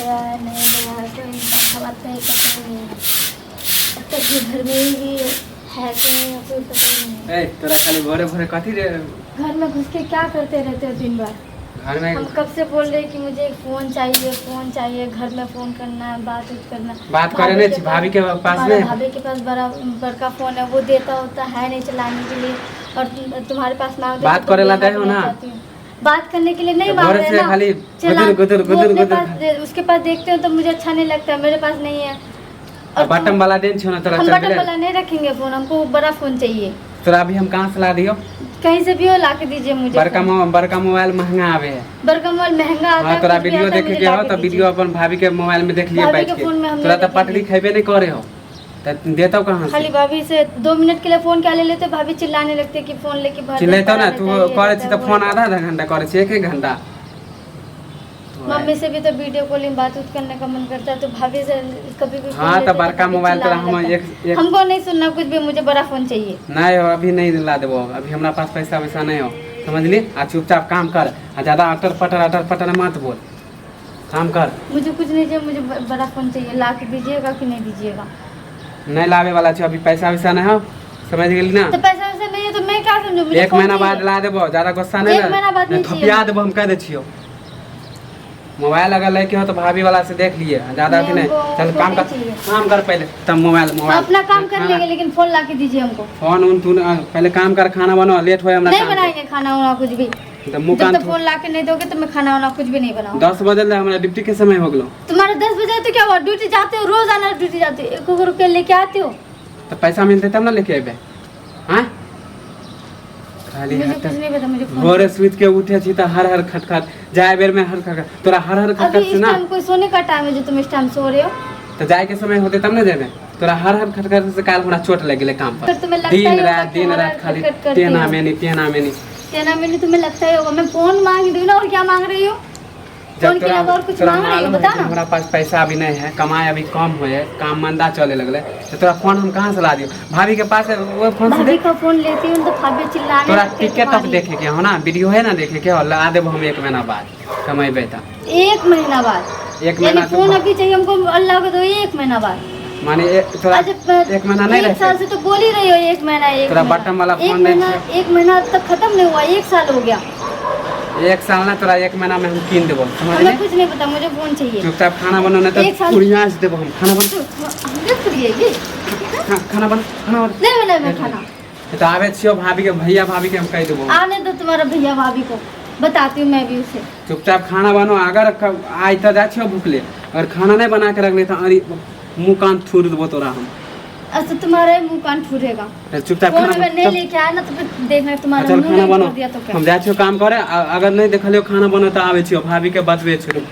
गया है नहीं गया है, कोई अच्छा बात नहीं, पता ही नहीं है। अब तक ये घर में ही भी है कि नहीं है, कोई पता ही नहीं है। ए तोरा खाली भोरे भोरे कथी रे? घर में घुस के क्या करते रहते हो दिन भर? घर में हम कब से बोल रहे हैं कि मुझे एक फोन चाहिए, फोन चाहिए, घर में फोन करना है, बात उत करना है। बात करे नहीं छी, भाभी के पास हमारा नहीं? भाभी के पास बड़ा बड़का फोन है, वो देता होता है नहीं चलाने के लिए, और तुम्हारे पास मांग बात करे ला दे हो ना? बात करने के लिए नहीं तो मांग भोरे रहे से ना। खाली चला- गुदुर गुदुर वो गुदुर अपने गुदुर पास उसके पास देखते हो तो मुझे अच्छा नहीं लगता, मेरे पास नहीं है। और और बटन वाला देन छो ना तोरा? हम चल बटन गेलै? वाला नहीं रखेंगे फोन, हमको बड़ा फोन चाहिए। तोरा अभी हम कहाँ से ला दियो? कहीं से भी हो, ला के दीजिए मुझे बड़का फोन। बड़का मोबाइल महंगा आवे है। बड़का मोबाइल महंगा आता हाँ, है, तोरा कुछ भी वीडियो आता है, देखे मुझे के हो ला के तो दीजिए। वीडियो अपन भाभी के मोबाइल में देख लिए भाभी बैठ के के। फोन में हम तोरा नहीं तो पटरी देखेंगे। खेबे नहीं करे हो तो देतो कहाँ से? खाली भाभी से 2 मिनट के लिए फोन क्या ले लेते, भाभी चिल्लाने लगते कि फोन लेके भर दिन चिल्लेतो पड़ा ना रहता तू है, ये करे रहता छी है, तो वो फोन रहता है। आधा आधा घंटा करे छी, एक एक घंटा। मम्मी से भी तो वीडियो कॉलिंग बात उत करने का मन करता है, तो भाभी से कभी भी फोन हाँ, तो लेते बड़का भाभी मोबाइल तोरा चिल्लाने हम लगता है। एक हमको नहीं सुनना कुछ भी, मुझे बड़ा फोन चाहिए। नहीं हो, अभी नहीं ला देबो, अभी हमरा पास पैसा वैसा नहीं हो, समझली? आ चुपचाप काम कर, आ ज्यादा अटर पटर अटर पटर मत बोल, काम कर। मुझे कुछ नहीं चाहिए, मुझे बड़ा फोन चाहिए, ला के दीजिएगा कि नहीं दीजिएगा? नहीं लावे वाला छो, अभी पैसा वैसा नहीं हो, समझ गेली ना? तो पैसा वैसा नहीं है तो मैं क्या समझू? मुझे एक फोन महीना बाद चाहिए। ला देबो, ज्यादा गुस्सा नहीं एक ना। महीना बाद नहीं नहीं चाहिए। थपिया देबो हम, कह दे छियो। मोबाइल अगर लेके हो तो भाभी वाला से देख लिए, ज्यादा अथी नहीं, नहीं। हमको चल फोन काम नहीं कर, चाहिए। काम कर पहले, तब मोबाइल मोबाइल अपना काम कर खाना- लेंगे, लेकिन फोन ला के दीजिए हमको। फोन उन तू ना- पहले काम कर, खाना बनाओ, लेट होए हमरा नहीं काम के। बनाएंगे खाना वाना कुछ भी। तो मुँह जब कान तक फोन ला के नहीं दोगे तो मैं खाना वाना कुछ भी नहीं बनाऊंगा। 10 बजे ले हमरा ड्यूटी के समय हो गेलो। तुम्हारा 10 बजे तो क्या हुआ, ड्यूटी जाते हो, रोज आना ड्यूटी जाते हो, एक रुपया लेके आते हो? तो पैसा मिलते तब ना लेके अयबै। हाँ खाली मुझे हाथ कुछ नहीं पता, मुझे फोन भोरे सुति के उठे छी तऽ हर हर खटखट, जाय बेर में हर खटखट, तोरा हर हर अभी खटखट इस से ना टाइम कोई सोने का टाइम है जो तुम इस टाइम सो रहे हो? तऽ जाय के समय होते तब ना जेबै। तोरा हर हर खटखट से काल्हि हमरा चोट लागि गेलै काम पर। फिर तुम्हें लगता ही दिन होगा राति कि दिन हर राति हर खाली खटखट करती टेना हो। मेनी टेना मेनी। टेना मेनी तुम्हें लगता ही होगा। मैं फोन मांग रही हूँ ना, और क्या मांग रही हूँ? जब फोन के तोरा अलावा और कुछ तोरा मांग रही हो? मालूम है बता कि ना। हमरा पास पैसा अभी नहीं है, कमाई अभी कम हो है, काम मंदा चले लगले, तो तोरा फोन हम कहाँ से ला दियो? भाभी के पास है, वो फोन से भाभी देख। का फोन लेती हूँ तो भाभी चिल्लाने तोरा लगती है टिकट तक तुम्हारी। देखे के हो ना, वीडियो है ना देखे के हो, ला देबो हम 1 महीना बाद कमेबै तऽ। 1 महीना बाद? एक यानी महीना तो फोन अभी चाहिए हमको, अल्लाह को दो 1 महीना बाद। माने तोरा अच्छा, 1 महीना नहीं एक रहते? साल से तो बोल ही रही हो 1 महीना, एक तोरा महीना। बटन वाला एक फोन नहीं महीना, छै। 1 महीना तक खत्म नहीं हुआ, 1 साल हो गया। 1 साल ना, तोरा 1 महीना में हम कीन देबो, समझ हमें ले? कुछ नहीं पता, मुझे फोन चाहिए। चुपचाप खाना बनो, नहीं तो एक साल- कुड़िया से देबो हम। खाना बन। हमने कुड़िएगी? खाना बन, खाना बन। नहीं बनाए मैं खाना। तो आवे छियो भाभी के, भैया भाभी के हम कह देबो। आने दो तुम्हारा भैया भाभी को, बताती हूँ मैं भी उसे। चुपचाप खाना बनो, अगर आइ तऽ जाइ छियो भूखले, अगर खाना नहीं बना के रखले तो अरे मुँह कान थूर देबो तोरा हम। अच्छा, तुम्हारा ही मुँह कान ठूरेगा। चल चुपचाप फोन खाना अगर बन- नहीं चल। लेके आया ना तो फिर देखना तुम्हारा चल मुँह खाना नहीं बनो। ठूर दिया तो क्या। हम जाइ छियो काम करे, अगर नहीं देखलियो खाना बनो तऽ आबै छियो भाभी के बतबै छियो।